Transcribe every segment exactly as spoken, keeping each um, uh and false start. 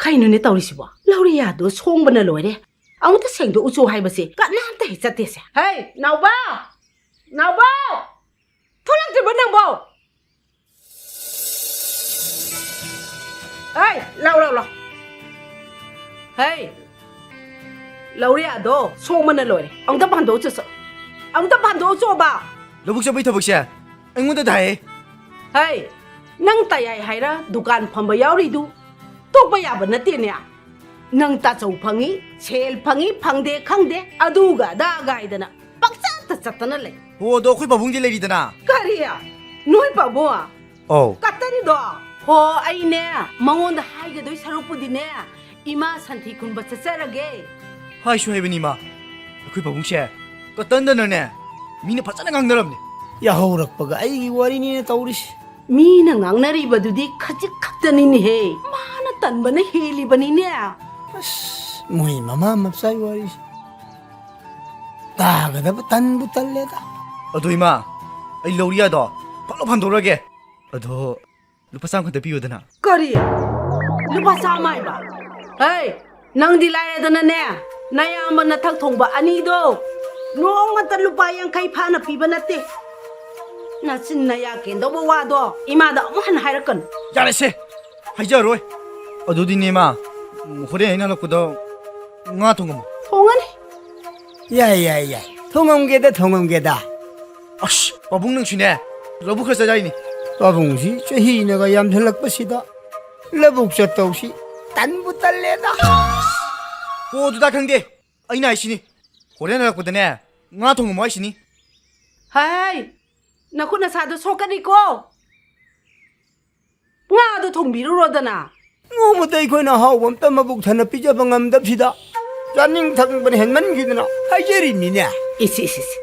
ꯀꯩꯅꯣꯅꯦ ꯇꯧꯔꯤꯁꯤꯕꯣ? ꯂꯧꯔꯤꯌꯥꯗꯣ ꯁꯣꯡꯕꯅ ꯂꯣꯏꯔꯦ꯫ ꯑꯃꯨꯛꯇ ꯁꯦꯡꯗꯣꯛꯎꯆꯣ ꯍꯥꯏꯕꯁꯦ ꯀꯅꯥꯝꯇ ꯍꯦꯛ ꯆꯠꯇꯦꯁꯦ꯫ ꯍꯩ, ꯅꯥꯎꯕ! ꯅꯥꯎꯕ! ꯊꯣꯛꯂꯛꯇ꯭ꯔꯤꯕ ꯅꯪꯕꯣ? ꯍꯩ, ꯂꯥꯎ, ꯂꯥꯎ, ꯂꯥꯎ꯫ ꯍꯩ, ꯂꯧꯔꯤꯌꯥꯗꯣ ꯁꯣꯡꯕꯅ ꯂꯣꯏꯔꯦ꯫ ꯑꯃꯨꯛꯇ ꯐꯥꯟꯗꯣꯛꯎꯆꯣ꯫ ꯑꯃꯨꯛꯇ ꯐꯥꯟꯗꯣꯛꯎꯆꯣꯕ꯫ ꯂꯧꯕꯨꯛ ꯆꯠꯄꯒꯤ ꯊꯕꯛꯁꯦ ꯑꯩꯉꯣꯟꯗ ꯇꯥꯏꯌꯦ꯫ ꯍꯩ, ꯅꯪ ꯇꯌꯥꯏ ꯍꯥꯏꯔ ꯗꯨꯀꯥꯟ ꯐꯝꯕ ꯌꯥꯎꯔꯤꯗꯨ ꯇꯣꯛꯄ ꯌꯥꯕ ꯅꯠꯇꯦꯅꯦ꯫ ꯅꯪ ꯇꯥꯆꯧ ꯐꯪꯉꯤ, ꯁꯦꯜ ꯐꯪꯉꯤ, ꯐꯪꯗꯦ ꯈꯪꯗꯦ, ꯑꯗꯨꯒ ꯑꯗꯥꯒ ꯍꯥꯏꯗꯅ ꯄꯪꯆꯠꯇ ꯆꯠꯇꯅ ꯂꯩ꯫ ꯍꯣ, ꯑꯗꯣ ꯑꯩꯈꯣꯏ ꯄꯥꯕꯨꯡꯗꯤ ꯂꯩꯔꯤꯗꯅ꯫ ꯀꯔꯤ? ꯅꯣꯏ ꯄꯥꯕꯨꯡ? ꯑꯧ꯫ ꯀꯇꯟꯗꯣ? ꯍꯣ, ꯑꯩꯅꯦ ꯃꯉꯣꯟꯗ ꯍꯥꯏꯒꯗꯣꯏ ꯁꯔꯨꯛꯄꯨꯗꯤꯅꯦ, ꯏꯃꯥ ꯁꯟꯊꯤ ꯈꯨꯟꯕ ꯆꯠꯆꯔꯒꯦ꯫ ꯍꯥꯏꯁꯨ ꯍꯥꯏꯕꯅꯤ, ꯏꯃꯥ꯫ ꯑꯩꯈꯣꯏ ꯄꯥꯕꯨꯡꯁꯦ ꯀꯇꯟꯗꯅꯅꯦ, ꯃꯤꯅ ꯐꯖꯅ ꯉꯥꯡꯅꯔꯕꯅꯦ꯫ ꯌꯥꯍꯧꯔꯛꯄꯒ ꯑꯩꯒꯤ ꯋꯥꯔꯤꯅꯤꯅꯦ ꯇꯧꯔꯤꯁꯤ꯫ ꯃꯤꯅ ꯉꯥꯡꯅꯔꯤꯕꯗꯨꯗꯤ ꯈꯖꯤꯛ ꯈꯛꯇꯅꯤꯅꯦꯍꯦ꯫ ꯃꯥꯅ ꯇꯟꯕꯅ ꯍꯦꯜꯂꯤꯕꯅꯤꯅꯦ꯫ ꯑꯁ, ꯃꯣꯏ ꯃꯃꯥ ꯃꯆꯥꯒꯤ ꯋꯥꯔꯤꯁꯤ꯫ ꯇꯥꯒꯗꯕ ꯇꯟꯕꯨ ꯇꯜꯂꯦꯗ꯫ ꯑꯗꯨ ꯏꯃꯥ, ꯑꯩ ꯂꯧꯔꯤꯌꯥꯗꯣ ꯐꯠ ꯂꯥꯎ ꯐꯥꯟꯗꯣꯔꯛꯑꯒꯦ꯫ ꯑꯗꯣ ꯂꯨꯄꯥ ꯆꯥꯝꯃ ꯈꯛꯇ ꯄꯤꯌꯨꯗꯅ꯫ ꯀꯔꯤ? ꯂꯨꯄꯥ ꯆꯥꯝꯃ ꯍꯥꯏꯕ? ꯍꯩ, ꯅꯪꯗꯤ ꯂꯥꯏꯔꯗꯅꯅꯦ, ꯅꯌꯥꯝꯕ ꯅꯊꯛ ꯊꯣꯡꯕ ꯑꯅꯤꯗꯣ ꯅꯣꯡꯃꯇ ꯂꯨꯄꯥ ꯌꯥꯡꯈꯩ ꯐꯥꯅ ꯄꯤꯕ ꯅꯠꯇꯦ꯫ ꯅꯆꯤꯟ ꯅꯌꯥ ꯀꯦꯟꯗꯧꯕ ꯋꯥꯗꯣ ꯏꯃꯥꯗ ꯑꯃꯨꯛ ꯍꯟꯅ ꯍꯥꯏꯔꯛꯀꯅꯨ꯫ ꯌꯥꯔꯦꯁꯦ, ꯍꯥꯏꯖꯔꯣꯏ꯫ ꯑꯗꯨꯗꯤꯅꯦ ꯏꯃꯥ, ꯍꯣꯔꯦꯟ ꯑꯩꯅ ꯍꯜꯂꯛꯄꯗ ꯉꯥ ꯊꯣꯡꯉꯝꯃꯣ꯫ ꯊꯣꯡꯉꯅꯤ꯫ ꯌꯥꯏ, ꯌꯥꯏ, ꯌꯥꯏ꯫ ꯊꯣꯡꯉꯝꯒꯦꯗ, ꯊꯣꯡꯉꯝꯒꯦꯗ꯫ ꯑꯁ, ꯄꯥꯕꯨꯡ ꯅꯪꯁꯨꯅꯦ, ꯂꯧꯕꯨꯛ ꯈꯔ ꯆꯠ ꯌꯥꯏꯅꯦ꯫ ꯄꯥꯕꯨꯡꯁꯤ ꯆꯍꯤꯅꯒ ꯌꯥꯝꯁꯤꯜꯂꯛꯄꯁꯤꯗ ꯂꯧꯕꯨꯛ ꯆꯠꯇꯧꯁꯤ ꯇꯟꯕꯨ ꯇꯜꯂꯦꯗ꯫ ꯍꯣ, ꯑꯗꯨꯗ ꯈꯪꯗꯦ꯫ ꯑꯩꯅ ꯍꯥꯏꯁꯤꯅꯤ, ꯍꯣꯔꯦꯟ ꯍꯜꯂꯛꯄꯗꯅꯦ, ꯉꯥ ꯊꯣꯡꯉꯝꯃꯣ ꯍꯥꯏꯁꯤꯅꯤ꯫ ꯍꯥꯏ, ꯅꯈꯨꯠ ꯅꯁꯥꯗꯣ ꯁꯣꯛꯀꯅꯤꯀꯣ꯫ ꯉꯥꯗꯣ ꯊꯣꯡꯕꯤꯔꯨꯔꯣꯗꯅ꯫ ꯅꯣꯡꯃꯇ ꯑꯩꯈꯣꯏꯅ ꯑꯍꯥꯎꯕ ꯑꯝꯇ ꯃꯕꯨꯛ ꯊꯟꯅ ꯄꯤꯖꯕ ꯉꯝꯗꯕꯁꯤꯗ ꯆꯥꯅꯤꯡ ꯊꯛꯅꯤꯡꯕꯅ ꯍꯦꯟꯃꯟꯈꯤꯗꯅ ꯍꯥꯏꯖꯔꯤꯅꯤꯅꯦ꯫ ꯏꯁ, ꯏꯁ, ꯏꯁ꯫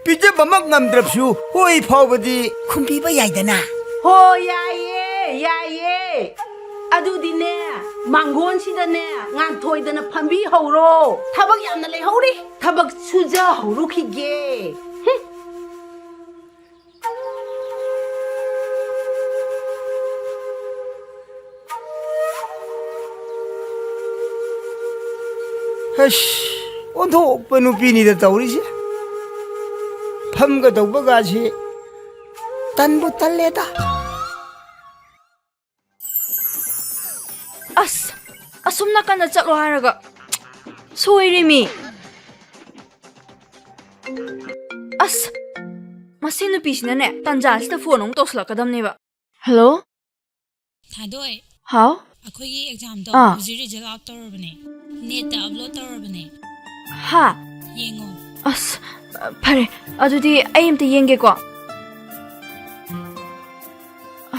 ꯄꯤꯖꯕꯃꯛ ꯉꯝꯗ꯭ꯔꯕꯁꯨ ꯍꯣꯏ ꯐꯥꯎꯕꯗꯤ ꯈꯨꯝꯕꯤꯕ ꯌꯥꯏꯗꯅ꯫ ꯍꯣ, ꯌꯥꯏꯌꯦ, ꯌꯥꯏꯌꯦ꯫ ꯑꯗꯨꯗꯤꯅꯦ, ꯃꯥꯡꯒꯣꯟꯁꯤꯗꯅꯦ, ꯉꯥꯟꯊꯣꯏꯗꯅ ꯐꯝꯕꯤꯍꯧꯔꯣ꯫ ꯊꯕꯛ ꯌꯥꯝꯅ ꯂꯩꯍꯧꯔꯤ꯫ ꯊꯕꯛ ꯁꯨꯖꯍꯧꯔꯨꯈꯤꯒꯦ꯫ ꯍꯨꯝ꯫ ꯑꯁ, ꯑꯣꯟꯊꯣꯛꯄ ꯅꯨꯄꯤꯅꯤꯗ ꯇꯧꯔꯤꯁꯦ꯫ ꯐꯝꯒꯗꯧꯕꯒꯁꯤ ꯇꯟꯕꯨ ꯇꯜꯂꯦꯗ꯫ ꯑꯁ, ꯑꯁꯨꯝ ꯅꯥꯀꯟꯗ ꯆꯠꯂꯣ ꯍꯥꯏꯔꯒ ꯁꯣꯏꯔꯦꯃꯤ꯫ ꯑꯁ, ꯃꯁꯤ ꯅꯨꯄꯤꯁꯤꯅꯅꯦ, ꯇꯟꯖꯥꯁꯤꯗ ꯐꯣꯟ ꯑꯃꯨꯛ ꯇꯧꯁꯜꯂꯛꯀꯗꯕꯅꯦꯕ꯫ ꯍꯜꯂꯣ? ꯊꯥꯗꯣꯏ, ꯍꯥꯎ? ꯑꯩꯈꯣꯏꯒꯤ ꯑꯦꯛꯖꯥꯝꯗꯣ ꯑꯥ꯫ ꯍꯧꯖꯤꯛ ꯔꯤꯖꯜ ꯑꯥꯎꯠ ꯇꯧꯔꯕꯅꯦ꯫ ꯅꯦꯠꯇ ꯑꯞꯂꯣꯗ ꯇꯧꯔꯕꯅꯦ꯫ ꯍꯥ? ꯌꯦꯡꯉꯣ꯫ ꯑꯁ, ꯐꯔꯦ꯫ ꯑꯗꯨꯗꯤ ꯑꯩ ꯑꯝꯇ ꯌꯦꯡꯒꯦꯀꯣ꯫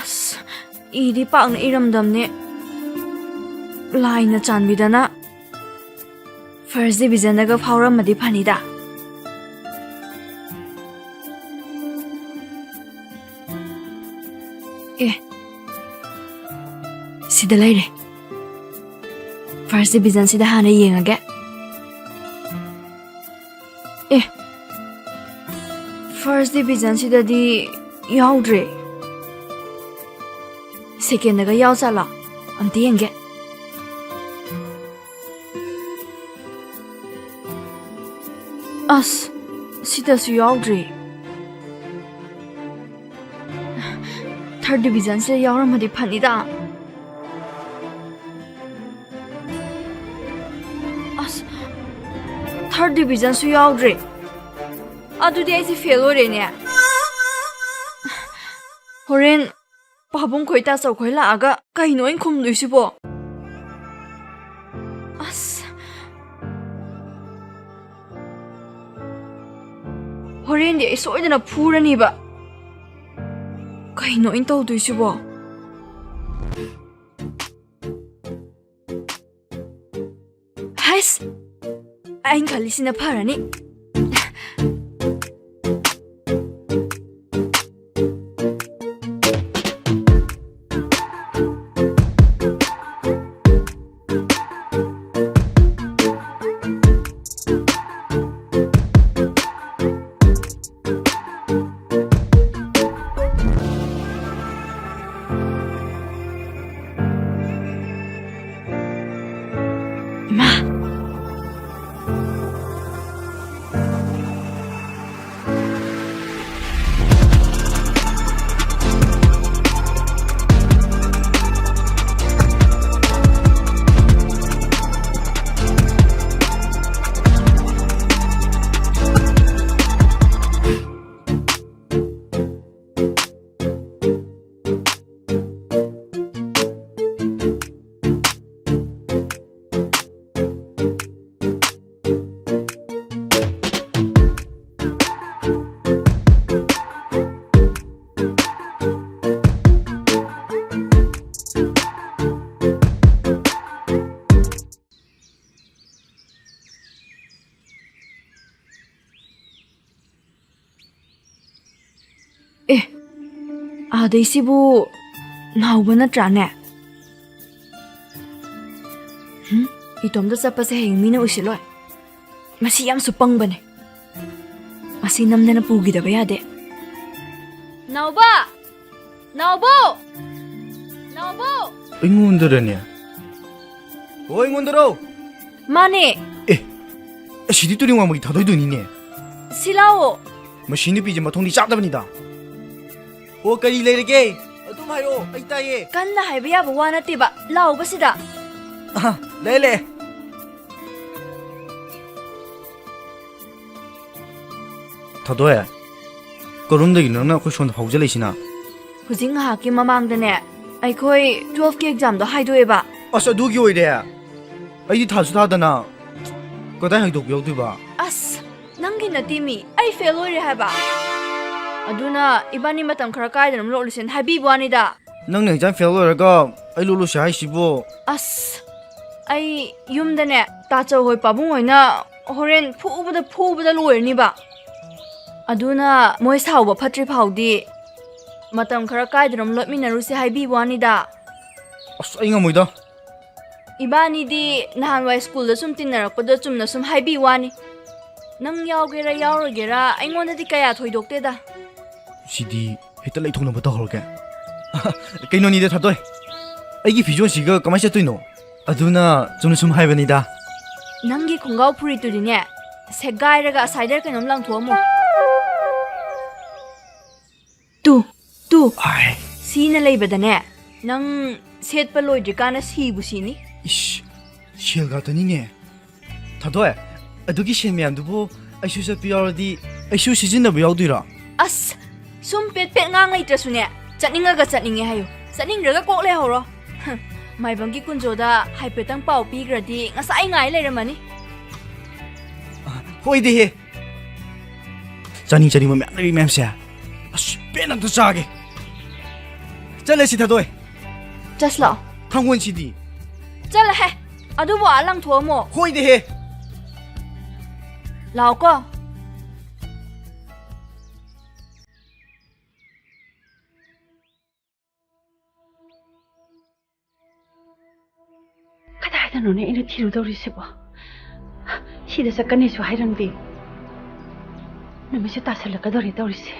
ꯑꯁ, ꯏꯗꯤ ꯄꯥꯛꯅ ꯏꯔꯝꯗꯝꯅꯦ꯫ ꯂꯥꯏꯅ ꯆꯥꯟꯕꯤꯗꯅ ꯐꯥꯔꯁ ꯗꯤꯕꯤꯖꯟꯗꯒ ꯐꯥꯎꯔꯝꯃꯗꯤ ꯐꯅꯤꯗ꯫ ꯑꯦ, ꯁꯤꯗ ꯂꯩꯔꯦ꯫ ꯐꯥꯔꯁ ꯗꯤꯕꯤꯖꯟꯁꯤꯗ ꯍꯥꯟꯅ ꯌꯦꯡꯉꯒꯦ꯫ ꯑꯦ, ꯐꯥꯔꯁ ꯗꯤꯕꯤꯖꯟꯁꯤꯗꯗꯤ ꯌꯥꯎꯗ꯭ꯔꯦ꯫ ꯁꯦꯀꯦꯟꯗꯒ ꯌꯥꯎ ꯆꯠꯂꯣ? ꯑꯝꯇ ꯌꯦꯡꯒꯦ꯫ ꯑꯁ, ꯁꯤꯗꯁꯨ ꯌꯥꯎꯗ꯭ꯔꯦ꯫ ꯊꯥꯔꯠ ꯗꯤꯕꯤꯖꯟꯁꯤꯗ ꯌꯥꯎꯔꯝꯃꯗꯤ ꯐꯅꯤꯗ꯫ ꯑꯁ, ꯊꯥꯔꯠ ꯗꯤꯕꯤꯖꯟꯁꯨ ꯌꯥꯎꯗ꯭ꯔꯦ꯫ ꯑꯗꯨꯗꯤ ꯑꯩꯁꯦ ꯐꯦꯜ ꯑꯣꯏꯔꯦꯅꯦ꯫ ꯍꯣꯔꯦꯟ ꯄꯥꯕꯨꯡ ꯈꯣꯏ ꯇꯥꯆꯧ ꯈꯣꯏ ꯂꯥꯛꯑꯒ ꯀꯩꯅꯣ ꯑꯩꯅ ꯈꯨꯝꯗꯣꯏꯁꯤꯕꯣ? ꯑꯁ, ꯍꯣꯔꯦꯟꯗꯤ ꯑꯩ ꯁꯣꯏꯗꯅ ꯐꯨꯔꯅꯤꯕ꯫ ꯀꯩꯅꯣ ꯑꯩꯅ ꯇꯧꯗꯣꯏꯁꯤꯕꯣ? ꯍꯩꯁ! ꯑꯩꯅ ꯈꯜꯂꯤꯁꯤꯅ ꯐꯔꯅꯤ꯫ ꯏꯃꯥ! ꯇꯩꯁꯤꯕꯨ ꯅꯥꯎꯕ ꯅꯠꯇ꯭ꯔꯥꯅꯦ? ꯍꯨꯝ, ꯏꯇꯣꯝꯇ ꯆꯠꯄꯁꯦ ꯍꯌꯦꯡ ꯃꯤꯅ ꯎꯁꯤꯜꯂꯣꯏ꯫ ꯃꯁꯤ ꯌꯥꯝꯁꯨ ꯄꯪꯕꯅꯦ꯫ ꯃꯁꯤ ꯅꯝꯗꯅ ꯄꯨꯈꯤꯗꯕ ꯌꯥꯗꯦ꯫ ꯅꯥꯎꯕ! ꯅꯥꯎꯕ! ꯅꯥꯎꯕ! ꯑꯩꯉꯣꯟꯗꯔꯅꯦ? ꯑꯣ, ꯑꯩꯉꯣꯟꯗꯔꯣ? ꯃꯥꯅꯦ꯫ ꯑꯦ, ꯑꯁꯤꯗꯤ ꯇꯨꯔꯦꯜ ꯋꯥꯡꯃꯒꯤ ꯊꯥꯗꯣꯏꯗꯨꯅꯤꯅꯦ꯫ ꯁꯤ ꯂꯥꯛꯑꯣ꯫ ꯃꯁꯤ ꯅꯨꯄꯤꯁꯦ ꯃꯊꯣꯡꯗꯤ ꯆꯥꯗꯕꯅꯤꯗ꯫ ꯑꯣ, ꯀꯔꯤ ꯂꯩꯔꯒꯦ? ꯑꯗꯨꯝ ꯍꯥꯏꯔꯛꯑꯣ, ꯑꯩ ꯇꯥꯏꯌꯦ꯫ ꯀꯟꯅ ꯍꯥꯏꯕ ꯌꯥꯕ ꯋꯥ ꯅꯠꯇꯦꯕ, ꯂꯥꯛꯑꯣꯕ ꯁꯤꯗ꯫ ꯑꯍ, ꯂꯩ, ꯂꯩ꯫ ꯊꯥꯗꯣꯏ, ꯀꯔꯣꯝꯗꯒꯤꯅꯣ ꯅꯪꯅ ꯑꯩꯈꯣꯏ ꯁꯣꯝꯗ ꯐꯥꯎꯖꯜꯂꯛꯏꯁꯤꯅ? ꯍꯧꯖꯤꯛ ꯉꯥꯏꯍꯥꯛꯀꯤ ꯃꯃꯥꯡꯗꯅꯦ, ꯑꯩꯈꯣꯏ twelfthꯀꯤ examꯗꯣ ꯍꯥꯏꯗꯣꯛꯑꯦꯕ꯫ ꯑꯁ, ꯑꯗꯨꯒꯤ ꯑꯣꯏꯔꯦ? ꯑꯩꯗꯤ ꯊꯥꯁꯨ ꯊꯥꯗꯅ ꯀꯗꯥꯏ ꯍꯥꯏꯗꯣꯛꯄ ꯌꯥꯎꯗꯣꯏꯕ? ꯑꯁ, ꯅꯪꯒꯤ ꯅꯠꯇꯦꯃꯤ, ꯑꯩ fail ꯑꯣꯏꯔꯦ ꯍꯥꯏꯕ꯫ ꯑꯗꯨꯅ ꯏꯕꯥꯅꯤ ꯃꯇꯝ ꯈꯔ ꯀꯥꯏꯗꯅꯣꯝ ꯂꯣꯠꯂꯨꯁꯦꯅ ꯍꯥꯏꯕꯤꯕ ꯋꯥꯅꯤꯗ꯫ ꯅꯪꯅ exam fail ꯑꯣꯏꯔꯒ ꯑꯩ ꯂꯣꯠꯂꯨꯁꯦ ꯍꯥꯏꯁꯤꯕꯣ? ꯑꯁ, ꯑꯩ ꯌꯨꯝꯗꯅꯦ ꯇꯥꯆꯧ ꯍꯣꯏ ꯄꯥꯕꯨꯡ ꯍꯣꯏꯅ ꯍꯣꯔꯦꯟ ꯐꯨꯕꯗ ꯐꯨꯕꯗ ꯂꯣꯏꯔꯅꯤꯕ꯫ ꯑꯗꯨꯅ ꯃꯣꯏ ꯁꯥꯎꯕ ꯐꯠꯇ꯭ꯔꯤ ꯐꯥꯎꯗꯤ ꯃꯇꯝ ꯈꯔ ꯀꯥꯏꯗꯅꯣꯝ ꯂꯣꯠꯃꯤꯟꯅꯔꯨꯁꯦ ꯍꯥꯏꯕꯤꯕ ꯋꯥꯅꯤꯗ꯫ ꯑꯁ, ꯑꯩ ꯉꯝꯃꯣꯏꯗ꯫ ꯏꯕꯥꯅꯤꯗꯤ ꯅꯍꯥꯟꯋꯥꯏ ꯁ꯭ꯀꯨꯜꯗ ꯁꯨꯝ ꯇꯤꯟꯅꯔꯛꯄꯗ ꯆꯨꯝꯅ ꯁꯨꯝ ꯍꯥꯏꯕꯤ ꯋꯥꯅꯤ꯫ ꯅꯪ ꯌꯥꯎꯒꯦꯔꯥ ꯌꯥꯎꯔꯣꯏꯒꯦꯔꯥ ꯑꯩꯉꯣꯟꯗꯗꯤ ꯀꯌꯥ ꯊꯣꯏꯗꯣꯛꯇꯦꯗ꯫ ꯁꯤꯗꯤ ꯍꯦꯛꯇ ꯂꯩꯊꯣꯛꯅꯕ ꯇꯧꯍꯧꯔꯒꯦ꯫ ꯀꯩꯅꯣꯅꯤꯗ ꯊꯥꯗꯣꯏ, ꯑꯩꯒꯤ ꯐꯤꯖꯣꯜꯁꯤꯒ ꯀꯃꯥꯏꯅ ꯆꯠꯇꯣꯏꯅꯣ? ꯑꯗꯨꯅ ꯆꯨꯝꯅ ꯁꯨꯝ ꯍꯥꯏꯕꯅꯤꯗ꯫ ꯅꯪꯒꯤ ꯈꯣꯡꯒ꯭ꯔꯥꯎ ꯐꯨꯔꯤꯠꯇꯨꯗꯤꯅꯦ, ꯁꯦꯒꯥꯏꯔꯒ ꯑꯁꯥꯏꯗꯔ ꯀꯩꯅꯣꯝ ꯂꯪꯊꯣꯛꯑꯝꯃꯣ꯫ Two, two. ꯑꯥꯏ꯫ ꯁꯤꯅ ꯂꯩꯕꯗꯅꯦ, ꯅꯪ ꯁꯦꯠꯄ ꯂꯣꯏꯗ꯭ꯔꯤꯀꯥꯟꯗ ꯁꯤꯕꯨ ꯁꯤꯅꯤ꯫ ꯏꯁ, ꯁꯦꯜ ꯉꯥꯛꯇꯅꯤꯅꯦ꯫ ꯊꯥꯗꯣꯏ, ꯑꯗꯨꯒꯤ ꯁꯦꯜ ꯃꯌꯥꯝꯗꯨꯕꯨ ꯑꯩꯁꯨ ꯆꯠꯄ ꯌꯥꯎꯔꯗꯤ ꯑꯩꯁꯨ ꯁꯤꯖꯤꯟꯅꯕ ꯌꯥꯎꯗꯣꯏꯔꯣ? ꯑꯁ, ꯁꯨꯝ ꯄꯦꯠ ꯄꯦꯠ ꯉꯥꯡ ꯂꯩꯇ꯭ꯔꯁꯨꯅꯦ, ꯆꯠꯅꯤꯡꯉꯒ ꯆꯠꯅꯤꯡꯉꯦ ꯍꯥꯏꯌꯨ, ꯆꯠꯅꯤꯡꯗ꯭ꯔꯒ ꯀꯣꯛ ꯂꯩꯍꯧꯔꯣ꯫ ꯍꯝ, ꯃꯥꯏꯕꯝꯒꯤ ꯀꯨꯟꯖꯣꯗ ꯍꯥꯏꯐꯦꯠꯇꯪ ꯄꯥꯎ ꯄꯤꯈ꯭ꯔꯗꯤ ꯉꯁꯥꯏ ꯉꯥꯏ ꯂꯩꯔꯝꯃꯅꯤ꯫ ꯑ, ꯍꯣꯏꯗꯤꯍꯦ꯫ ꯆꯥꯅꯤꯡ ꯆꯥꯅꯤꯡꯕ ꯃꯌꯥꯝ ꯂꯩꯔꯤ ꯃꯌꯥꯝꯁꯦ꯫ ꯑꯁ, ꯄꯦꯟꯅ ꯑꯝꯇ ꯆꯥꯒꯦ꯫ ꯆꯠꯂꯁꯤ ꯊꯥꯗꯣꯏ꯫ ꯆꯠꯁꯤ ꯂꯥꯛꯑꯣ꯫ ꯊꯥꯡꯒꯣꯟꯁꯤꯗꯤ? ꯆꯠꯂꯍꯦ꯫ ꯑꯗꯨꯕꯨ ꯑꯥ ꯂꯪꯊꯣꯛꯑꯝꯃꯣ꯫ ꯍꯣꯏꯗꯦꯍꯦ꯫ ꯂꯥꯛꯑꯣꯀꯣ꯫ ꯀꯩꯗꯅꯣꯅꯦ ꯑꯩꯅ ꯊꯤꯔꯨꯗꯧꯔꯤꯁꯤꯕꯣ? ꯁꯤꯗ ꯆꯠꯀꯅꯤꯁꯨ ꯍꯥꯏꯔꯝꯗꯦ꯫ ꯅꯨꯃꯤꯠꯁꯦ ꯇꯥꯁꯜꯂꯛꯀꯗꯧꯔꯦ ꯇꯧꯔꯤꯁꯦ꯫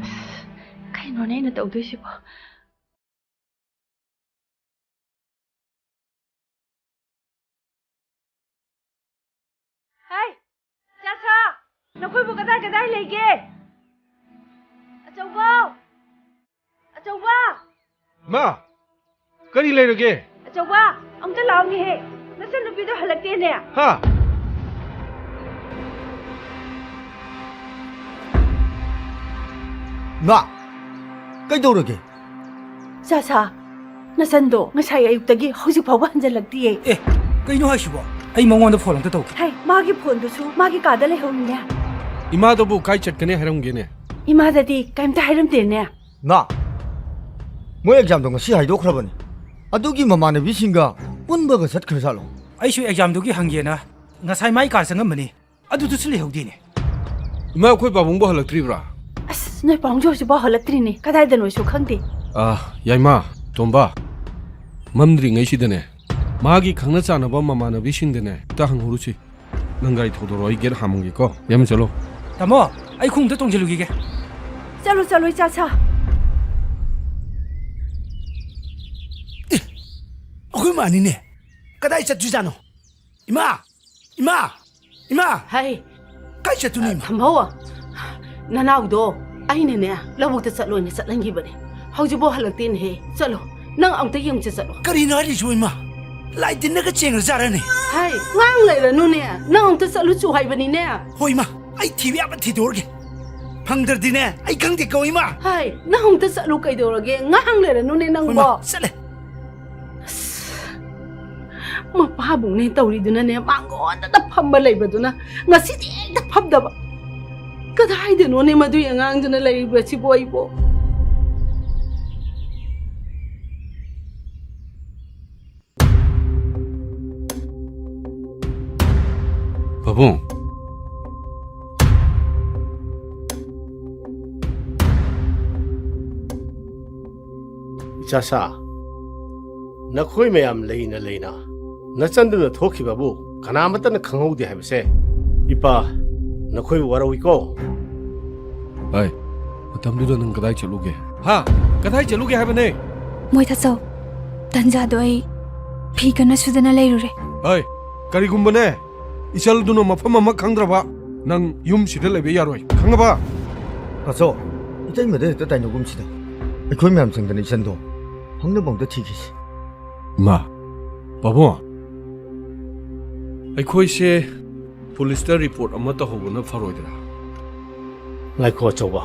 ꯑꯁ, ꯀꯩꯅꯣꯅꯦ ꯑꯩꯅ ꯇꯧꯗꯣꯏꯁꯤꯕꯣ? ꯍꯥꯏ, ꯆꯥꯁꯥ, ꯅꯈꯣꯏꯕꯨ ꯀꯗꯥꯏ ꯀꯗꯥꯏ ꯂꯩꯒꯦ? ꯑꯆꯧꯕ! ꯑꯆꯧꯕ! ꯃꯥ! ꯀꯔꯤ ꯂꯩꯔꯒꯦ? ꯑꯆꯧꯕ, ꯑꯝꯇ ꯂꯥꯛꯑꯣꯅꯦꯍꯦ꯫ ꯅꯆꯟꯅꯨꯄꯤꯗꯣ ꯍꯜꯂꯛꯇꯦꯅꯦ꯫ ꯍꯥ? ꯃꯥ! ꯀꯩꯗꯧꯔꯒꯦ? ꯆꯥꯁꯥ, ꯅꯆꯟꯗꯣ ꯉꯁꯥꯏ ꯑꯌꯨꯛꯇꯒꯤ ꯍꯧꯖꯤꯛ ꯐꯥꯎꯕ ꯍꯟꯖꯜꯂꯛꯇꯤꯌꯦ꯫ ꯑꯦ, ꯀꯩꯅꯣ ꯍꯥꯏꯁꯤꯕꯣ? ꯑꯩ ꯃꯉꯣꯟꯗ ꯐꯣꯟ ꯑꯝꯇ ꯇꯧꯒꯦ꯫ ꯍꯩ, ꯃꯥꯒꯤ ꯐꯣꯟꯗꯨꯁꯨ ꯃꯥꯒꯤ ꯀꯥꯗ ꯂꯩꯍꯧꯔꯤꯅꯦ꯫ ꯏꯃꯥꯗꯕꯨ ꯀꯥꯏ ꯆꯠꯀꯅꯤ ꯍꯥꯏꯔꯝꯒꯦꯅꯦ? ꯏꯃꯥꯗꯗꯤ ꯀꯩꯝꯇ ꯍꯥꯏꯔꯝꯗꯦꯅꯦ꯫ ꯃꯥ! ꯃꯣꯏ ꯑꯦꯛꯖꯥꯝꯗꯣ ꯉꯁꯤ ꯍꯥꯏꯗꯣꯛꯈ꯭ꯔꯕꯅꯤ꯫ ꯑꯗꯨꯒꯤ ꯃꯃꯥꯟꯅꯕꯤꯁꯤꯡꯒ ꯄꯨꯟꯕꯒ ꯆꯠꯈ꯭ꯔꯖꯥꯠꯂꯣ? ꯑꯩꯁꯨ ꯑꯦꯛꯖꯥꯝꯗꯨꯒꯤ ꯍꯪꯒꯦꯅ ꯉꯁꯥꯏ ꯃꯥꯏ ꯀꯥ ꯆꯪꯉꯝꯕꯅꯤ꯫ ꯑꯗꯨꯗꯨꯁꯨ ꯂꯩꯍꯧꯗꯦꯅꯦ꯫ ꯏꯃꯥ, ꯑꯩꯈꯣꯏ ꯄꯥꯕꯨꯡꯕꯨ ꯍꯜꯂꯛꯇ꯭ꯔꯤꯕ꯭ꯔꯥ? ꯑꯁ, ꯅꯣꯏ ꯄꯥꯕꯨꯡꯁꯨ ꯍꯧꯖꯤꯛꯐꯥꯎ ꯍꯜꯂꯛꯇ꯭ꯔꯤꯅꯦ꯫ ꯀꯗꯥꯏꯗꯅꯣꯁꯨ ꯈꯪꯗꯦ꯫ ꯑꯥ, ꯌꯥꯏꯃ, ꯇꯣꯝꯕ, ꯃꯝꯗ꯭ꯔꯤꯉꯩꯁꯤꯗꯅꯦ, ꯃꯥꯒꯤ ꯈꯪꯅ ꯆꯥꯟꯅꯕ ꯃꯃꯥꯟꯅꯕꯤꯁꯤꯡꯗꯅꯦ, ꯍꯦꯛꯇ ꯍꯪꯍꯧꯔꯨꯁꯤ꯫ ꯅꯪ ꯒꯥꯔꯤ ꯊꯧꯗꯣꯔꯛꯑꯣ, ꯑꯩ ꯒꯦꯠ ꯍꯥꯡꯉꯝꯒꯦꯀꯣ꯫ ꯌꯥꯏꯃ, ꯆꯠꯂꯣ꯫ ꯇꯥꯃꯣ, ꯑꯩ ꯈꯣꯡꯎꯞꯇ ꯇꯣꯡꯁꯤꯜꯂꯨꯈꯤꯒꯦ꯫ ꯆꯠꯂꯣ, ꯆꯠꯂꯣ, ꯏꯆꯥ ꯁꯥ꯫ ꯑꯦ, ꯑꯩꯈꯣꯏ ꯃꯥꯅꯤꯅꯦ꯫ ꯀꯗꯥꯏ ꯆꯠꯇꯣꯏꯖꯥꯠꯅꯣ? ꯏꯃꯥ! ꯏꯃꯥ! ꯏꯃꯥ! ꯍꯥꯏ꯫ ꯀꯥꯏ ꯆꯠꯇꯣꯏꯅꯣ, ꯏꯃꯥ? ꯊꯝꯍꯧ꯫ ꯅꯅꯥꯎꯗꯣ ꯑꯩꯅꯅꯦ ꯂꯧꯕꯨꯛꯇ ꯆꯠꯂꯣꯅ ꯆꯠꯍꯟꯈꯤꯕꯅꯦ꯫ ꯍꯧꯖꯤꯛꯐꯥꯎ ꯍꯜꯂꯛꯇꯦꯅꯦꯍꯦ꯫ ꯆꯠꯂꯣ꯫ ꯅꯪ ꯑꯃꯨꯛꯇ ꯌꯦꯡꯉꯨ ꯆꯠꯂꯣ꯫ ꯀꯔꯤꯅꯣ ꯍꯥꯏꯔꯤꯁꯤꯕꯣ, ꯏꯃꯥ? ꯂꯥꯏ ꯇꯤꯟꯅꯒ ꯆꯦꯟꯈ꯭ꯔꯖꯥꯠꯔꯅꯦ? ꯍꯥꯏ, ꯉꯥꯡ ꯂꯩꯔꯅꯨꯅꯦ꯫ ꯅꯪ ꯑꯃꯨꯛꯇ ꯆꯠꯂꯨ ꯆꯣ ꯍꯥꯏꯕꯅꯤꯅꯦ꯫ ꯍꯣꯏ, ꯏꯃꯥ꯫ ꯑꯩ ꯊꯤꯕ ꯌꯥꯕ ꯊꯤꯗꯣꯛꯑꯒꯦ꯫ ꯐꯪꯗ꯭ꯔꯗꯤꯅꯦ, ꯑꯩ ꯈꯪꯗꯦꯀꯣ, ꯏꯃꯥ꯫ ꯍꯥꯏ, ꯅꯪ ꯑꯃꯨꯛꯇ ꯆꯠꯂꯨ ꯀꯩꯗꯧꯔꯒꯦ? ꯉꯥꯡ ꯂꯩꯔꯅꯨꯅꯦ ꯍꯣꯏ, ꯅꯪꯕꯣ꯫ ꯏꯃꯥ, ꯆꯠꯂꯦ꯫ ꯑꯁ, ꯃꯄꯥꯕꯨꯡꯅꯦ ꯇꯧꯔꯤꯗꯨꯅꯅꯦ, ꯃꯥꯡꯒꯣꯟꯗꯇ ꯐꯝꯕ ꯂꯩꯕꯗꯨꯅ ꯉꯁꯤꯗꯤ ꯍꯦꯛꯇ ꯐꯝꯗꯕ꯫ ꯀꯗꯥꯏꯗꯅꯣꯅꯦ ꯃꯗꯨꯏ ꯑꯉꯥꯡꯗꯨꯅ ꯂꯩꯔꯤꯕꯁꯤꯕꯣ ꯑꯩꯕꯣ? ꯄꯥꯕꯨꯡ꯫ ꯆꯥꯁꯥ, ꯅꯈꯣꯏ ꯃꯌꯥꯝ ꯂꯩꯅ ꯂꯩꯅ ꯅꯆꯟꯗꯨꯅ ꯊꯣꯛꯈꯤꯕꯕꯨ ꯀꯅꯥꯃꯠꯇꯅ ꯈꯪꯍꯧꯗꯦ ꯍꯥꯏꯕꯁꯦ ꯏꯄꯥ ꯅꯈꯣꯏꯕꯨ ꯋꯥꯔꯧꯏꯀꯣ꯫ ꯑꯩ, ꯃꯇꯝꯗꯨꯗ ꯅꯪ ꯀꯗꯥꯏ ꯆꯠꯂꯨꯒꯦ? ꯍꯥ? ꯀꯗꯥꯏ ꯆꯠꯂꯨꯒꯦ ꯍꯥꯏꯕꯅꯦ? ꯃꯣꯏ ꯊꯥꯆꯧ, ꯇꯟꯖꯥꯗꯣ ꯑꯩ ꯐꯤ ꯀꯟꯅ ꯁꯨꯗꯅ ꯂꯩꯔꯨꯔꯦ꯫ ꯑꯩ, ꯀꯔꯤꯒꯨꯝꯕꯅꯦ ꯏꯆꯜꯗꯨꯅ ꯃꯐꯝ ꯑꯃ ꯈꯪꯗ꯭ꯔꯕ ꯅꯪ ꯌꯨꯝꯁꯤꯗ ꯂꯩꯕ ꯌꯥꯔꯣꯏ, ꯈꯪꯉꯕ? ꯇꯥꯆꯧ, ꯏꯇꯩꯃꯗ ꯍꯦꯛꯇ ꯇꯥꯏꯅꯒꯨꯝꯁꯤꯗ꯫ ꯑꯩꯈꯣꯏ ꯃꯌꯥꯝ ꯆꯪꯗꯅ ꯏꯆꯟꯗꯣ ꯐꯪꯅꯕ ꯑꯝꯇ ꯊꯤꯈꯤꯁꯤ꯫ ꯏꯃꯥ, ꯄꯥꯕꯨꯡ, ꯑꯩꯈꯣꯏꯁꯦ ꯄꯨꯂꯤꯁꯇ ꯔꯤꯄꯣꯔꯠ ꯑꯃ ꯇꯧꯍꯧꯕꯅ ꯐꯔꯣꯏꯗ꯭ꯔꯥ? ꯉꯥꯏꯈꯣ ꯑꯆꯧꯕ,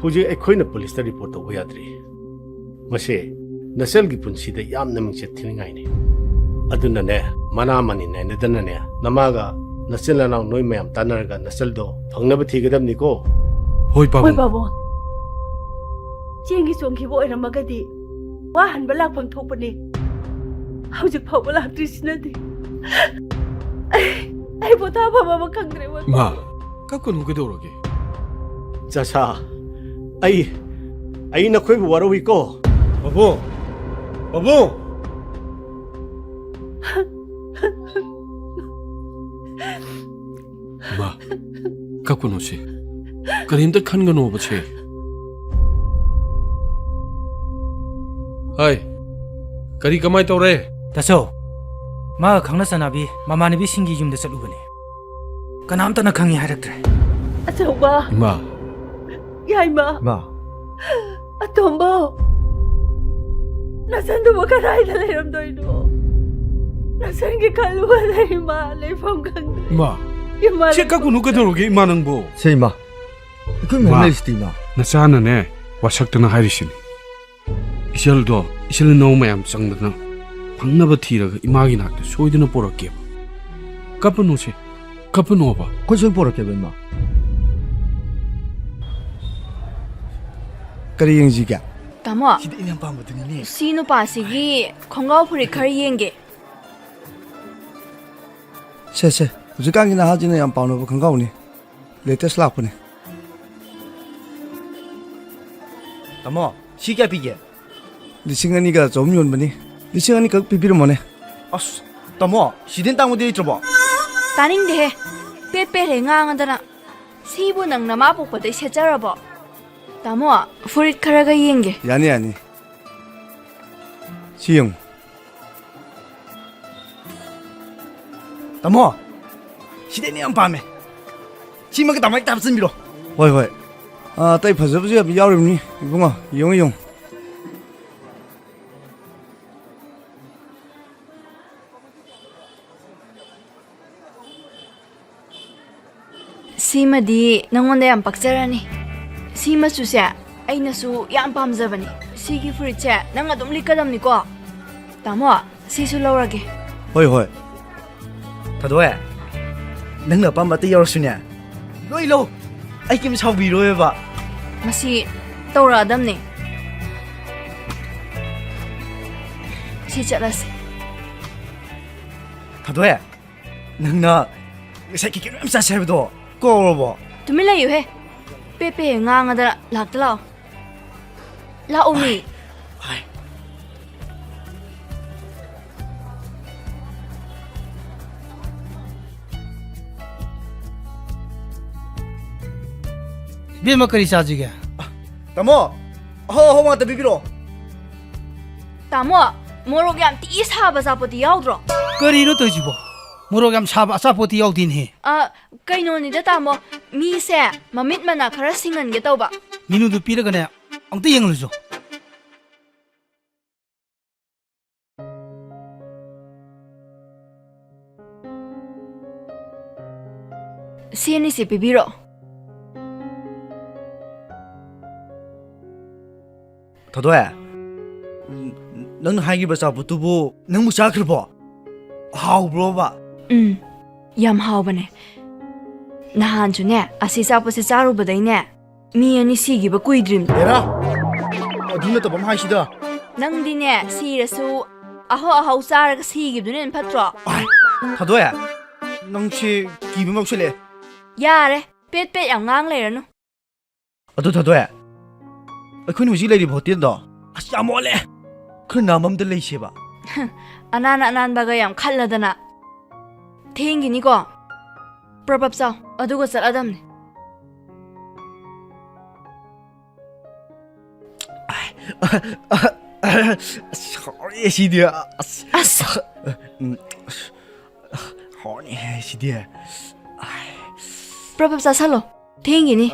ꯍꯧꯖꯤꯛ ꯑꯩꯈꯣꯏꯅ ꯄꯨꯂꯤꯁꯇ ꯔꯤꯄꯣꯔꯠ ꯇꯧꯕ ꯌꯥꯗ꯭ꯔꯤ꯫ ꯃꯁꯤ ꯅꯆꯜꯒꯤ ꯄꯨꯟꯁꯤꯗ ꯌꯥꯝꯅ ꯃꯤꯡꯆꯠ ꯊꯤꯅꯤꯡꯉꯥꯏꯅꯤ꯫ ꯑꯗꯨꯅꯅꯦ, ꯃꯅꯥ ꯃꯅꯤ ꯅꯥꯏꯅꯗꯅꯅꯦ, ꯅꯃꯥꯒ ꯅꯆꯤꯟ ꯅꯅꯥꯎ ꯅꯣꯏ ꯃꯌꯥꯝ ꯇꯥꯟꯅꯔꯒ ꯅꯆꯜꯗꯣ ꯐꯪꯅꯕ ꯊꯤꯒꯗꯕꯅꯤꯀꯣ꯫ ꯍꯣꯏ, ꯄꯥꯕꯨꯡ꯫ ꯍꯣꯏ, ꯄꯥꯕꯨꯡ꯫ ꯆꯦꯟꯒꯤ ꯆꯣꯡꯈꯤꯕ ꯑꯣꯏꯔꯝꯃꯒꯗꯤ ꯋꯥꯍꯟꯕ ꯂꯥꯛꯐꯝ ꯊꯣꯛꯄꯅꯤ꯫ ꯍꯧꯖꯤꯛ ꯐꯥꯎꯕ ꯂꯥꯛꯇ꯭ꯔꯤꯁꯤꯅꯗꯤ ꯑꯩ, ꯑꯩ ꯄꯣꯊꯥꯐꯝ ꯑꯃ ꯈꯪꯗ꯭ꯔꯦ, ꯃꯣꯏ ꯏꯃꯥ, ꯄꯥꯕꯨꯡ꯫ ꯀꯞꯀꯅꯨ, ꯀꯩꯗꯧꯔꯒꯦ? ꯆꯥꯁꯥ, ꯑꯩ, ꯑꯩ ꯅꯈꯣꯏꯕꯨ ꯋꯥꯔꯧꯏꯀꯣ꯫ ꯄꯥꯕꯨꯡ! ꯄꯥꯕꯨꯡ! ꯏꯃꯥ, ꯀꯞꯀꯅꯨꯁꯦ꯫ ꯀꯔꯤꯝꯇ ꯈꯟꯒꯅꯣꯕꯁꯦ꯫ ꯍꯥꯏ, ꯀꯔꯤ ꯀꯃꯥꯏ ꯇꯧꯔꯦ? ꯇꯥꯆꯧ, ꯃꯥꯒ ꯈꯪꯅ ꯆꯥꯟꯅꯕꯤ ꯃꯃꯥꯟꯅꯕꯤꯁꯤꯡꯒꯤ ꯌꯨꯝꯗ ꯆꯠꯂꯨꯕꯅꯤ꯫ ꯀꯅꯥꯝꯇꯅ ꯈꯪꯉꯤ ꯍꯥꯏꯔꯛꯇ꯭ꯔꯦ꯫ ꯑꯆꯧꯕ꯫ ꯏꯃꯥ꯫ ꯌꯥꯏꯃ꯫ ꯏꯃꯥ꯫ ꯑꯇꯣꯝꯕ꯫ ꯅꯆꯟꯗꯨꯕꯨ ꯀꯗꯥꯏꯗ ꯂꯩꯔꯝꯗꯣꯏꯅꯣ? ꯅꯆꯟꯒꯤ ꯈꯜꯂꯨꯕꯗ ꯏꯃꯥ ꯂꯩꯐꯝ ꯈꯪꯗ꯭ꯔꯦ꯫ ꯏꯃꯥ꯫ ꯏꯃꯥ ꯁꯦ ꯂꯩꯐꯝ ꯀꯛꯀꯅꯨ ꯀꯩꯗꯧꯔꯒꯦ ꯏꯃꯥ ꯅꯪꯕꯨ? ꯁꯦ ꯏꯃꯥ꯫ ꯑꯩꯈꯣꯏ ꯃꯌꯥꯝ ꯏꯃꯥ꯫ ꯂꯩꯔꯤꯁꯤꯗꯤ ꯏꯃꯥ꯫ ꯅꯆꯥꯅꯅꯦ ꯋꯥꯁꯛꯇꯅ ꯍꯥꯏꯔꯤꯁꯤꯅꯤ꯫ ꯏꯆꯜꯗꯣ ꯏꯆꯤꯜ ꯏꯅꯥꯎ ꯃꯌꯥꯝ ꯆꯪꯗꯅ ꯐꯪꯅꯕ ꯊꯤꯔꯒ ꯏꯃꯥꯒꯤ ꯅꯥꯛꯇ ꯁꯣꯏꯗꯅ ꯄꯣꯔꯛꯀꯦꯕ꯫ ꯀꯞꯄꯅꯨꯁꯦ, ꯀꯞꯄꯅꯣꯕ꯫ ꯑꯩꯈꯣꯏ ꯁꯣꯏ ꯄꯣꯔꯛꯀꯦꯕ, ꯏꯃꯥ꯫ ꯀꯔꯤ ꯌꯦꯡꯁꯤꯒꯦ? ꯇꯥꯃꯣ, ꯁꯤꯗꯤ ꯑꯩꯅ ꯌꯥꯝ ꯄꯥꯝꯕꯗꯨꯅꯤꯅꯦ꯫ ꯁꯤ ꯅꯨꯄꯥꯁꯤꯒꯤ ꯈꯣꯡꯒ꯭ꯔꯥꯎ ꯐꯨꯔꯤꯠ ꯈꯔ ꯌꯦꯡꯒꯦ꯫ ꯁꯦ, ꯁꯦ, ꯍꯧꯖꯤꯛꯀꯥꯟꯒꯤ ꯅꯍꯥꯁꯤꯡꯅ ꯌꯥꯝ ꯄꯥꯝꯅꯕ ꯈꯣꯡꯒ꯭ꯔꯥꯎꯅꯤ꯫ Latest ꯂꯥꯛꯄꯅꯦ꯫ ꯇꯥꯃꯣ, ꯁꯤ ꯀꯌꯥ ꯄꯤꯒꯦ? ꯂꯤꯁꯤꯡ ꯑꯅꯤꯒ ꯆꯍꯨꯝ ꯌꯣꯟꯕꯅꯤ꯫ ꯂꯤꯁꯤꯡ ꯑꯅꯤꯈꯛ ꯄꯤꯕꯤꯔꯝꯃꯣꯅꯦ꯫ ꯑꯁ, ꯇꯥꯃꯣ, ꯁꯤꯗꯩ ꯇꯥꯡꯕꯗꯤ ꯂꯩꯇ꯭ꯔꯕꯣ? ꯇꯥꯅꯤꯡꯗꯦꯍꯦ꯫ ꯄꯦꯠ ꯄꯦꯠ ꯍꯦꯛ ꯉꯥꯡꯉꯗꯅ꯫ ꯁꯤꯕꯨ ꯅꯪ ꯅꯃꯥ ꯄꯣꯛꯄꯗꯩ ꯁꯦꯠꯆꯔꯕꯣ? ꯇꯥꯃꯣ, ꯐꯨꯔꯤꯠ ꯈꯔꯒ ꯌꯦꯡꯒꯦ꯫ ꯌꯥꯅꯤ, ꯌꯥꯅꯤ꯫ ꯁꯤ ꯌꯦꯡꯉꯨ꯫ ꯇꯥꯃꯣ, ꯁꯤꯗꯤ ꯑꯩꯅ ꯌꯥꯝ ꯄꯥꯝꯃꯦ꯫ ꯁꯤꯃꯒ ꯇꯥꯃꯣ ꯍꯦꯛꯇ ꯍꯥꯞꯆꯤꯟꯕꯤꯔꯣ꯫ ꯍꯣꯏ, ꯍꯣꯏ꯫ ꯑꯥ, ꯑꯇꯩ ꯐꯖꯕꯁꯨ ꯌꯥꯝ ꯌꯥꯎꯔꯤꯕꯅꯤ, ꯏꯕꯨꯡꯉꯣ꯫ ꯌꯦꯡꯉꯨ, ꯌꯦꯡꯉꯨ꯫ ꯁꯤꯃꯗꯤ ꯅꯪꯉꯣꯟꯗ ꯌꯥꯝ ꯄꯛꯆꯔꯅꯤ꯫ ꯁꯤ ꯃꯆꯨꯁꯦ ꯑꯩꯅꯁꯨ ꯌꯥꯝ ꯄꯥꯝꯖꯕꯅꯤ꯫ ꯁꯤꯒꯤ ꯐꯨꯔꯤꯠꯁꯦ ꯅꯪ ꯑꯗꯨꯝ ꯂꯤꯠꯀꯗꯕꯅꯤꯀꯣ꯫ ꯇꯥꯃꯣ, ꯁꯤꯁꯨ ꯂꯧꯔꯒꯦ꯫ ꯍꯣꯏ, ꯍꯣꯏ꯫ ꯊꯥꯗꯣꯏ, ꯅꯪꯅ ꯑꯄꯥꯝꯕ ꯑꯇꯩ ꯌꯥꯎꯔꯁꯨꯅꯦ, ꯂꯣꯏ ꯂꯧ꯫ ꯑꯩ ꯀꯩꯝ ꯁꯥꯎꯕꯤꯔꯣꯏꯕ꯫ ꯃꯁꯤ ꯇꯧꯔꯛꯑꯗꯝꯅꯦ꯫ ꯁꯤ ꯆꯠꯂꯁꯤ꯫ ꯊꯥꯗꯣꯏ, ꯅꯪꯅ ꯉꯁꯥꯏ ꯀꯩ ꯀꯩꯅꯣ ꯌꯥꯝ ꯆꯥꯁꯦ ꯍꯥꯏꯕꯗꯣ ꯀꯥꯎꯔꯕꯣ? ꯇꯨꯃꯤꯟ ꯂꯩꯌꯨꯍꯦ꯫ ꯄꯦ ꯄꯦ ꯉꯥꯡꯉꯗꯅ ꯂꯥꯛꯇ ꯂꯥꯛꯑꯣ꯫ ꯂꯥꯛꯑꯣꯃꯤ꯫ ꯍꯥꯏ꯫ ꯏꯕꯦꯝꯃ, ꯀꯔꯤ ꯆꯥꯁꯤꯒꯦ? ꯇꯥꯃꯣ, ꯑꯍꯥꯎ ꯑꯍꯥꯎꯕ ꯉꯥꯛꯇ ꯄꯤꯕꯤꯔꯛꯑꯣ꯫ ꯇꯥꯃꯣ, ꯃꯣꯔꯣꯛ ꯌꯥꯝ ꯊꯤ ꯁꯥꯕ ꯑꯆꯥꯄꯣꯠꯇꯤ ꯌꯥꯎꯗ꯭ꯔꯣ? ꯀꯔꯤꯅꯣ ꯇꯧꯔꯤꯁꯤꯕꯣ? ꯃꯣꯔꯣꯛ ꯌꯥꯝ ꯁꯥꯕ ꯑꯆꯥꯄꯣꯠꯇꯤ ꯌꯥꯎꯗꯦꯅꯦꯍꯦ꯫ ꯑ, ꯀꯩꯅꯣꯅꯤꯗ ꯇꯥꯃꯣ, ꯃꯤꯁꯦ ꯃꯃꯤꯠ ꯃꯅꯥ ꯈꯔ ꯁꯤꯡꯍꯟꯒꯦ ꯇꯧꯕ꯫ ꯃꯤꯅꯨꯗꯨ ꯄꯤꯔꯒꯅꯦ, ꯑꯝꯇ ꯌꯦꯡꯍꯜꯂꯨꯆꯣ꯫ ꯁꯤ ꯑꯅꯤꯁꯦ ꯄꯤꯕꯤꯔꯣ꯫ ꯊꯣꯏꯊꯣꯏ, ꯅꯪꯅ ꯍꯥꯏꯈꯤꯕ ꯑꯆꯥꯄꯣꯠꯇꯨꯕꯨ ꯅꯪꯕꯨ ꯆꯥꯈ꯭ꯔꯕꯣ? ꯍꯥꯎꯕ꯭ꯔꯣꯕ? ꯎꯝ, ꯌꯥꯝ ꯍꯥꯎꯕꯅꯦ꯫ ꯅꯍꯥꯟꯁꯨꯅꯦ, ꯑꯁꯤ ꯑꯆꯥꯄꯣꯠꯁꯦ ꯆꯥꯔꯨꯕꯗꯩꯅꯦ, ꯃꯤ ꯑꯅꯤ ꯁꯤꯈꯤꯕ ꯀꯨꯏꯗ꯭ꯔꯤꯝꯅꯦ꯫ ꯑꯦꯔꯥ, ꯑꯗꯨ ꯅꯠꯇꯕ ꯑꯃ ꯍꯥꯏꯁꯤꯗ꯫ ꯅꯪꯗꯤꯅꯦ, ꯁꯤꯔꯁꯨ ꯑꯍꯥꯎ ꯑꯍꯥꯎ ꯆꯥꯔꯒ ꯁꯤꯈꯤꯕꯗꯨꯅ ꯍꯦꯟꯅ ꯐꯠꯇ꯭ꯔꯣ? ꯑꯥꯏ, ꯊꯣꯏꯊꯣꯏ, ꯅꯪꯁꯦ ꯀꯤꯕ ꯑꯃ ꯌꯥꯎꯁꯜꯂꯛꯑꯦ꯫ ꯌꯥꯔꯦ, ꯄꯦꯠ ꯄꯦꯠ ꯌꯥꯝ ꯉꯥꯡ ꯂꯩꯔꯅꯨ꯫ ꯑꯗꯨ ꯊꯣꯏꯊꯣꯏ, ꯑꯩꯈꯣꯏꯅ ꯍꯧꯖꯤꯛ ꯂꯩꯔꯤꯕ ꯍꯣꯇꯦꯜꯗꯣ ꯑꯁ, ꯌꯥꯝ ꯑꯣꯜꯂꯦ꯫ ꯈꯔ ꯅꯥꯝꯃ ꯑꯝꯗ ꯂꯩꯁꯦꯕ꯫ ꯑꯅꯥꯟ ꯑꯅꯥꯟꯕꯒ ꯌꯥꯝ ꯈꯜꯂꯗꯅ꯫ ꯊꯦꯡꯈꯤꯅꯤꯀꯣ꯫ ꯄ꯭ꯔꯞ ꯄ꯭ꯔꯞ ꯆꯥꯎ꯫ ꯑꯗꯨꯒ ꯆꯠꯂꯗꯝꯅꯤ꯫ ꯑꯁ, ꯍꯥꯎꯔꯦ ꯁꯤꯗꯤ꯫ ꯑꯁ꯫ ꯑꯁ꯫ ꯎꯝ, ꯑꯁ, ꯍꯥꯎꯔꯅꯤ ꯁꯤꯗꯤ꯫ ꯄ꯭ꯔꯞ ꯄ꯭ꯔꯞ ꯆꯥꯁꯜꯂꯣ꯫ ꯊꯦꯡꯈꯤꯅꯤ꯫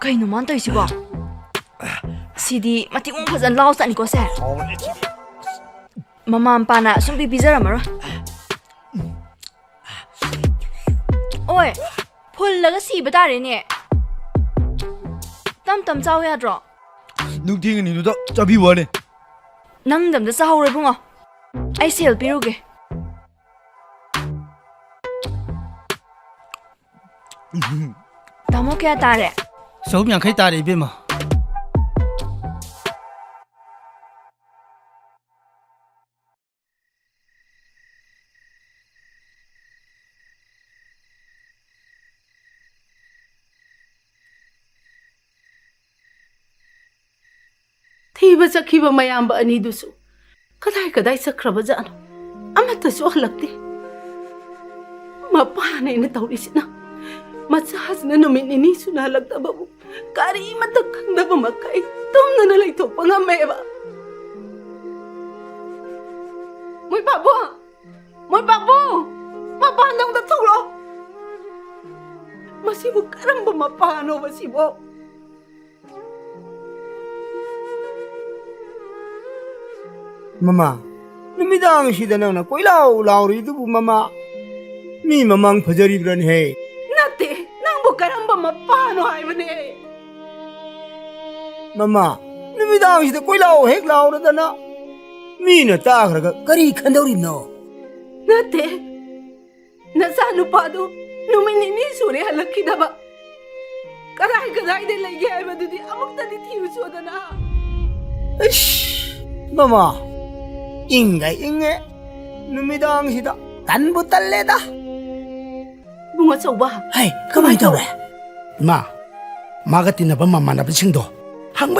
ꯀꯩꯅꯣ ꯃꯥꯅ ꯇꯧꯔꯤꯁꯤꯕꯣ? ꯁꯤꯗꯤ ꯃꯇꯤꯛ ꯃꯑꯣꯡ ꯐꯖꯅ ꯂꯥꯎ ꯆꯠꯅꯤꯀꯣ ꯁꯦ꯫ ꯃꯃꯥ ꯃꯄꯥꯅ ꯁꯨꯡꯄꯤ ꯄꯤꯖꯔꯝꯃꯔꯣꯏ꯫ ꯑꯣꯏ, ꯐꯨꯜꯂꯒ ꯁꯤꯕ ꯇꯥꯔꯦꯅꯦ꯫ ꯇꯝ ꯇꯝ ꯆꯥꯎ ꯌꯥꯗ꯭ꯔꯣ? ꯅꯨꯡꯊꯤꯜ ꯑꯅꯤꯗꯨꯗ ꯆꯥꯕꯤꯕ ꯋꯥꯅꯤ꯫ ꯅꯪꯗ ꯑꯝꯇ ꯆꯥꯍꯧꯔꯣ ꯏꯕꯨꯡꯉꯣ꯫ ꯑꯩ ꯁꯦꯜ ꯄꯤꯔꯨꯒꯦ꯫ ꯇꯥꯃꯣ, ꯀꯌꯥ ꯇꯥꯔꯦ? ꯆꯍꯨꯝ ꯌꯥꯡꯈꯩ ꯇꯥꯔꯦ, ꯏꯕꯦꯝꯃ꯫ ꯊꯤꯕ ꯆꯠꯈꯤꯕ ꯃꯌꯥꯝꯕ ꯑꯅꯤꯗꯨꯁꯨ ꯀꯗꯥꯏ ꯀꯗꯥꯏ ꯆꯠꯈ꯭ꯔꯕꯖꯥꯠꯅꯣ? ꯑꯃꯠꯇꯁꯨ ꯍꯜꯂꯛꯇꯦ꯫ ꯃꯄꯥꯅꯦꯅ ꯇꯧꯔꯤꯁꯤꯅ, ꯃꯆꯥꯁꯤꯅ ꯅꯨꯃꯤꯠ ꯅꯤꯅꯤ ꯁꯨꯅ ꯍꯜꯂꯛꯇꯕꯕꯨ ꯀꯔꯤꯃꯠꯇ ꯈꯪꯗꯕ ꯃꯈꯩ ꯇꯨꯝꯗꯅ ꯂꯩꯊꯣꯛꯄ ꯉꯝꯃꯦꯕ꯫ ꯃꯣꯏ ꯄꯥꯕꯨꯡ! ꯃꯣꯏ ꯄꯥꯕꯨꯡ! ꯃꯄꯥꯟꯗ ꯑꯝꯇ ꯊꯣꯛꯂꯛꯑꯣ꯫ ꯃꯁꯤꯕꯨ ꯀꯔꯝꯕ ꯃꯄꯥꯅꯣꯕ ꯁꯤꯕꯣ? ꯃꯃꯥ, ꯅꯨꯃꯤꯗꯥꯡꯁꯤꯗ ꯅꯪꯅ ꯀꯣꯏꯂꯥꯎ ꯂꯥꯎꯔꯤꯗꯨꯕꯨ, ꯃꯃꯥ? ꯃꯤ ꯃꯃꯥꯡ ꯐꯖꯔꯤꯕ꯭ꯔꯅꯦꯍꯦ? ꯅꯠꯇꯦ, ꯅꯪꯕꯨ ꯀꯔꯝꯕ ꯃꯄꯥꯅꯣ ꯍꯥꯏꯕꯅꯦ? ꯃꯃꯥ, ꯅꯨꯃꯤꯗꯥꯡꯁꯤꯗ ꯀꯣꯏꯂꯥꯎ ꯍꯦꯛ ꯂꯥꯎꯔꯗꯅ, ꯃꯤꯅ ꯇꯥꯈ꯭ꯔꯒ ꯀꯔꯤ ꯈꯟꯗꯧꯔꯤꯕꯅꯣ? ꯅꯠꯇꯦ, ꯅꯆꯥꯅꯨꯄꯥꯗꯨ ꯅꯨꯃꯤꯠ ꯅꯤꯅꯤ ꯁꯨꯔꯦ ꯍꯜꯂꯛꯈꯤꯗꯕ꯫ ꯀꯗꯥꯏ ꯀꯗꯥꯏꯗ ꯂꯩꯒꯦ ꯍꯥꯏꯕꯗꯨꯗꯤ ꯑꯃꯨꯛꯇꯗꯤ ꯊꯤꯔꯨꯆꯣꯗꯅ꯫ ꯏꯁ, ꯃꯃꯥ, ꯏꯪꯒ ꯏꯪꯉꯦ ꯅꯨꯃꯤꯗꯥꯡꯁꯤꯗ꯫ ꯇꯟꯕꯨ ꯇꯜꯂꯦꯗ꯫ ꯏꯕꯨꯡ ꯑꯆꯧꯕ꯫ ꯍꯩ, ꯀꯃꯥꯏ ꯇꯧꯔꯦ? ꯏꯃꯥ, ꯃꯥꯒ ꯇꯤꯟꯅꯕ ꯃꯃꯥꯟꯅꯕꯁꯤꯡꯗꯣ ꯍꯪꯕ